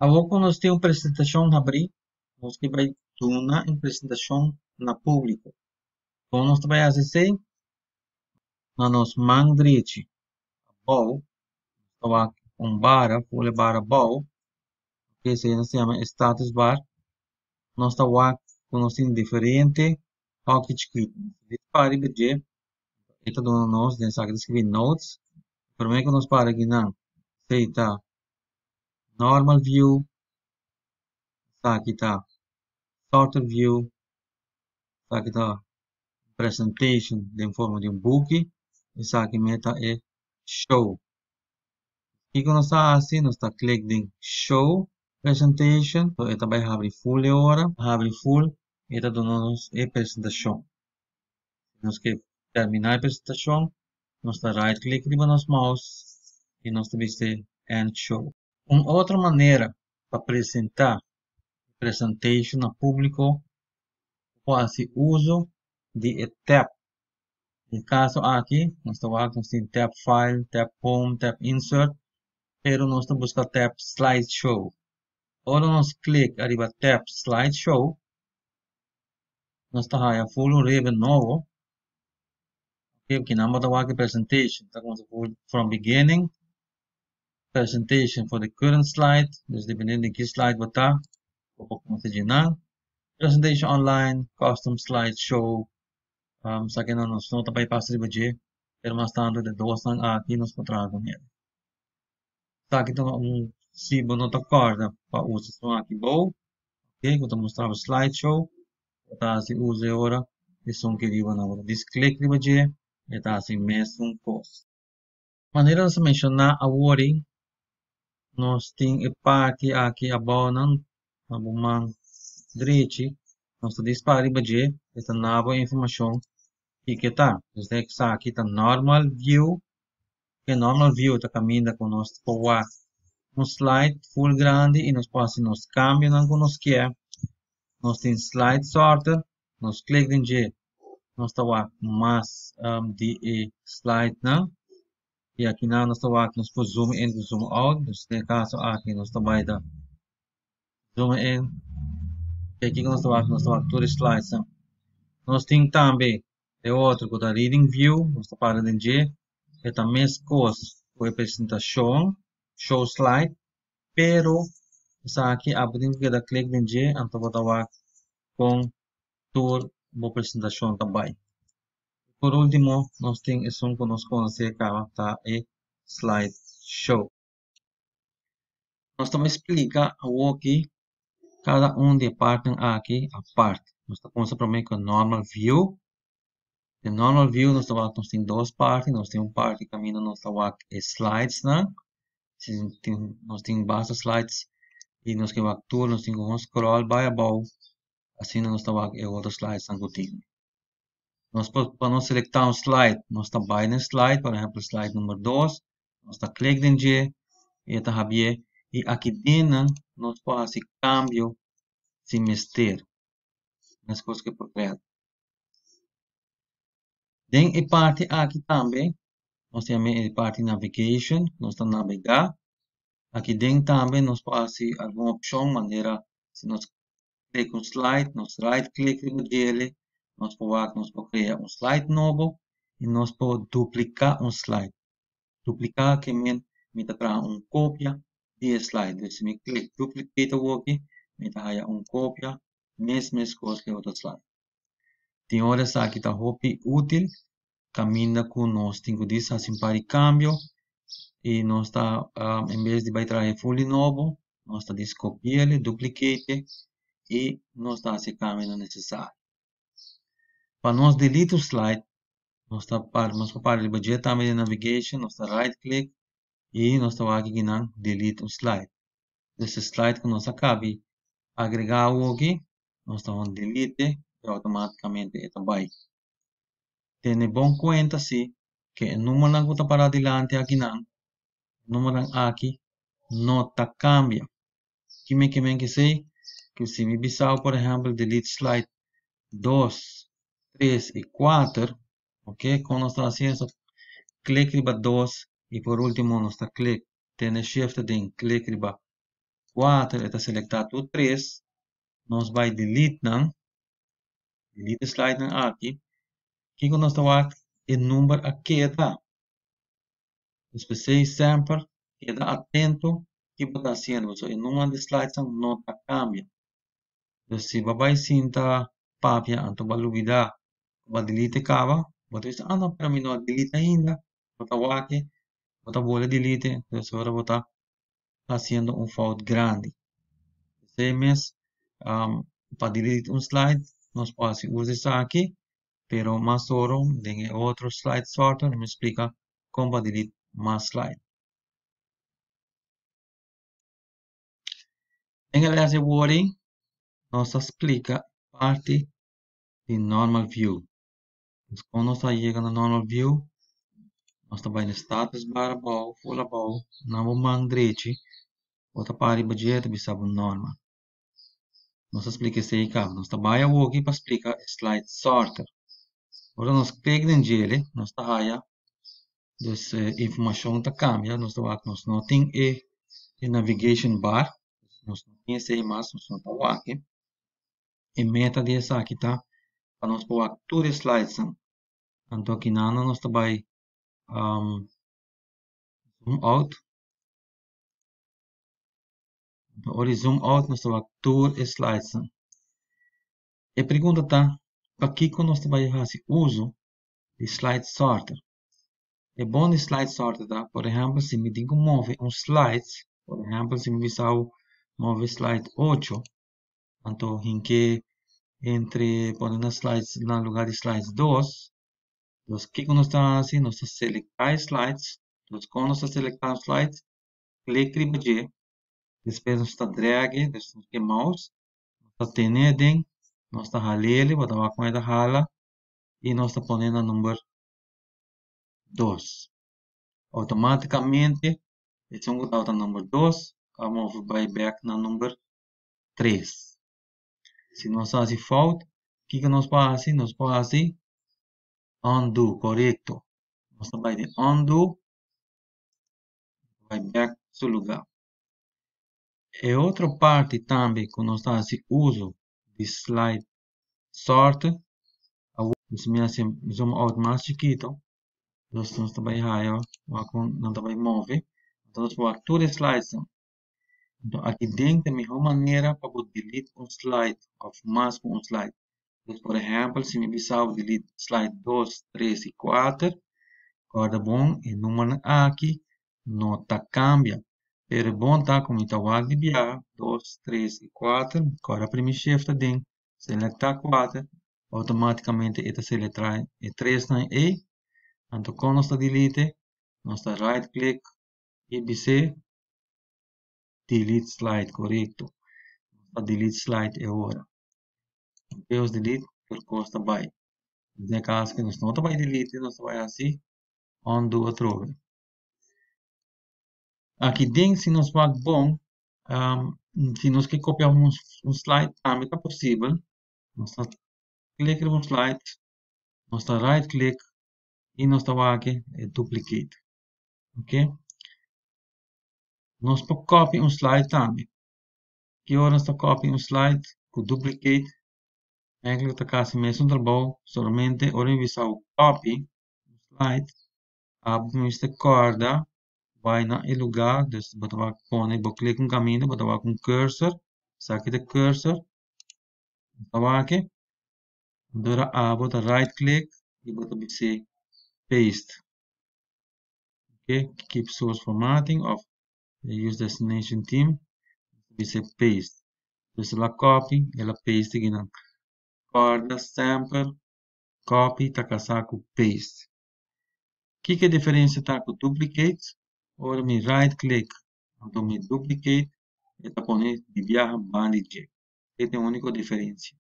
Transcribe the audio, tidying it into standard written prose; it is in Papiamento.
Awor ku nos tin un presentashon habrí, nos ke bai duna e presentashon na públiko. Kon nos ta bai hasi esei? Na nos man drechi abou nos ta wak un bara, ful e bara abou, esei nos ta yama e status bar. Nos ta wak ku nos tin diferente hòki chikitu. Nos ta para riba dje, e ta duna nos den esaki ta skirbi notes. Promé ku nos para akinan, esei ta normal view, esaki ta sorted view, esaki ta presentation den forma di un buki, esaki me ta e show. Kiko nos ta hasi? Nos ta klik den show presentation, e ta bai habri full e ora, habri full e ta duna nos e presentashon. Si nos ke terminá e presentashon, nos ta right click riba nos mouse i nos ta bis'é end show. Un otro manera pa presentá e presentation na públiko por hasi uso di e tab. Den kaso aki nos ta wak nos tin tab file, tab home, tab insert, pero nos ta buska tab slideshow. Ora nos klik ariba tab slideshow, nos ta haya full un ribbon nobo. Ok, kinan bo ta wak e presentation, ta kuminsa full from beginning, presentation for the current slide, dus dependiendo di ki slide bo ta, bo por kuminsa dje nan. Presentation online, custom slideshow, esakinan nos no ta bai pasa riba dje, pero mas tantu de dosnan aki nos por traha ku nel. Esaki ta un si bo no ta kòrda pa usa esun aki bou, ok, ku ta mustra bo slideshow, bo ta hasi uso e ora esun ki riba nan. Bo ta djis klik riba dje e ta hasi mesun kos. Manera nos a menshoná awor, nos tin e parti aki abou nan na bo man drechi, nos ta dispara riba dje, e ta duna bo informashon kiko ta. Dus esaki ta normal view. E normal view ta kaminda ku nos por wak un slide full grandi i nos por hasi nos kambionan ku nos kier. Nos tin slide sorter, nos klik den dje, nos ta wak mas di e slidenan. I akinan nos ta wak nos por zoom in ku zoom out. Dus den e kaso aki nos ta bai ta zoom in. Kiko nos ta wak? Nos ta wak tur e slidesnan. Nos tin tambe e otro ku ta reading view, nos ta para den dje, e ta meskos ku e presentashon, show slide, pero esaki abo tin ku keda klik den dje anto bo ta wak kon tur bo presentashon ta bai. Por último, nos tin esun ku nos konosé kaba ta e slide show. Nos ta bai splika awoki kada un di e partinan aki apart. Nos ta kuminsá promé ku normal view. Den normal view nos ta wak nos tin dos parti, nos tin un parti kaminda nos ta wak e slidesnan, si tin nos tin basta slides i nos ke wak tur nos tin ku scroll bai abou asina nos ta wak e otro slidesnan ku tin. Nos por pa nos selektá un slide nos ta bai na e slide, por ehèmpel slide number dos, nos ta klik den dje i e ta habié i aki dennan nos por hasi kambio si mester, meskos ku e portret. Den e parti aki tambe nos ta yama e parti navigation, nos ta nabegá. Aki den tambe nos por hasi algun opshon manera si nos klik un slide, nos right click riba djele, nos por wak nos por krea un slide nobo i nos por dupliká un slide. Dupliká ke men mi ta traha un kopia di e slide. Dus si mi klik duplicate awoki, mi ta haya un kopia mes meskos ku e otro slide. Tin ora esaki ta hopi útil kaminda ku nos tin ku disa hasi un par di kambio i nos ta en bes di bai traha e full di nobo, nos ta djis kopi'el, duplicate i nos ta hasi e kambionan nesesario. Pa nos delete un slide, nos ta para nos por para riba dje tambe den navigation, nos ta right click i nos ta wak akinan delete un slide. Dus e slide ku nos a kabi agregá awoki, nos ta wak delete i outomátikamente e ta bai. Tene bon kuenta si ku e numbernan ku ta pará dilanti akinan, e numbernan aki no ta kambia. Ki mi ke men esei? Ku si mi bisao por ehèmpel delete slide dos, tres i kuater, ok, kon nos ta hasi eso? Klik riba dos i por último nos ta klik tene shift aden klik riba 4, e ta selektá tur 3. Nos bai delete nan. Delete e slide nan aki. Kiko nos ta wak? E number a keda. Dus p'esei semper keda atento ki bo ta hasiendo pasobra e number di slides nan no ta kambia. Dus si bo bai sinta papia anto bo a lubida ku bo a delete kaba, bo ta bisa ah no pero mi no a delete ainda, bo ta wak e, bo ta bolbe delete, dus ora bo ta hasiendo un fout grandi. P'esei mes pa delete un slide nos por hasi uso di esaki, pero mas oro den e otro slide sorter mi splika kon pa delete mas slide. Den e les di awor nos ta splika parti di normal view. Dus kon nos ta yega na normal view? Nos ta bai na status bar abou, full abou, na bo man drechi, bo ta para riba dje ta bisa bo normal. Nos a splika esei kaba. Nos ta bai awoki pa splika e slide sorter. Ora nos klik den djele, nos ta haya dus e informashon ta kambia. Nos ta wak nos no tin e navigation bar, nos no tin esei mas, nos no ta wak e. E meta di esaki ta pa nos por wak tur e slidesnan. Anto akinan nos ta bai zoom out. Ora di zoom out nos ta wak tur e slidesnan. E pregunta ta, pakiko nos ta bai hasi uso di slide sorter? E bon di slide sorter ta, por ehèmpel, si mi tin ku move un slides, por ehèmpel si mi bisa bo move slide ocho, anto hink'é entre pone na slides na lugar di slides dos, dus kiko nos ta hasi? Nos ta selektá e slides, dus kon nos ta selektá un slides? Klik riba dje, despues nos ta drag e, dus nos ke mouse, nos ta tene aden, nos ta hal'el, bo ta wak kon e ta hala, i nos ta pone na number dos. Outomátikamente esun ku tabata number dos a move bai bèk na number tres. Si nos hasi fout, kiko nos por hasi? Nos por hasi undo, korekto. Nos ta bai den undo, bai bèk su lugá. E otro parti tambe ku nos ta hasi uso di slide sorter, awor si mi hasi zoom out mas chikito, nos nos ta bai haya wak kon nan ta bai move, anto nos por wak tur e slidesnan. Anto aki den ta e mihó manera pa bo delete un slide òf mas ku un slide. Dus por ehèmpel si mi bisa bo delete slide dos, tres i kuater, kòrda bon e numbernan aki no ta kambia. Pero e bon ta ku mi ta wak di biaha dos, tres i kuater, kòrda primi shift aden, selektá kuater, outomátikamente e ta selektá e tresnan ei. Anto kon nos ta delete? Nos ta right click i bis'é delete slide, korekto. Nos ta delete slide e ora. Deus delete tur kos ta bai. Den e kaso ku nos no ta bai delete nos ta bai hasi undo atrobe. Aki den si nos wak bon, si nos ke kopia un slide tambe ta posibel. Nos ta klik riba un slide, nos ta right click i nos ta wak e duplicate. Ok. Nos por copy un slide tambe. Ki ora nos ta copy un slide ku duplicate? Eigenlijk ta kasi mesun trabou, solamente ora mi bisa bo copy un slide, abo mester kòrda bai na e lugá, dus bo ta wak pone, bo klik un kaminda, bo ta wak un cursor, esaki ta e cursor, bo ta wak e, dora abo ta right click i bo ta bis'é paste. Ok, keep source formatting of use destination theme, bis'é paste. Dus el a copy, el a paste akinan. Kòrda semper copy ta kasá ku paste. Kiko e diferensia ta ku duplicate? Ora mi right click anto mi duplicate e ta pone di biaha banda di dje. Esei ta e úniko diferensia.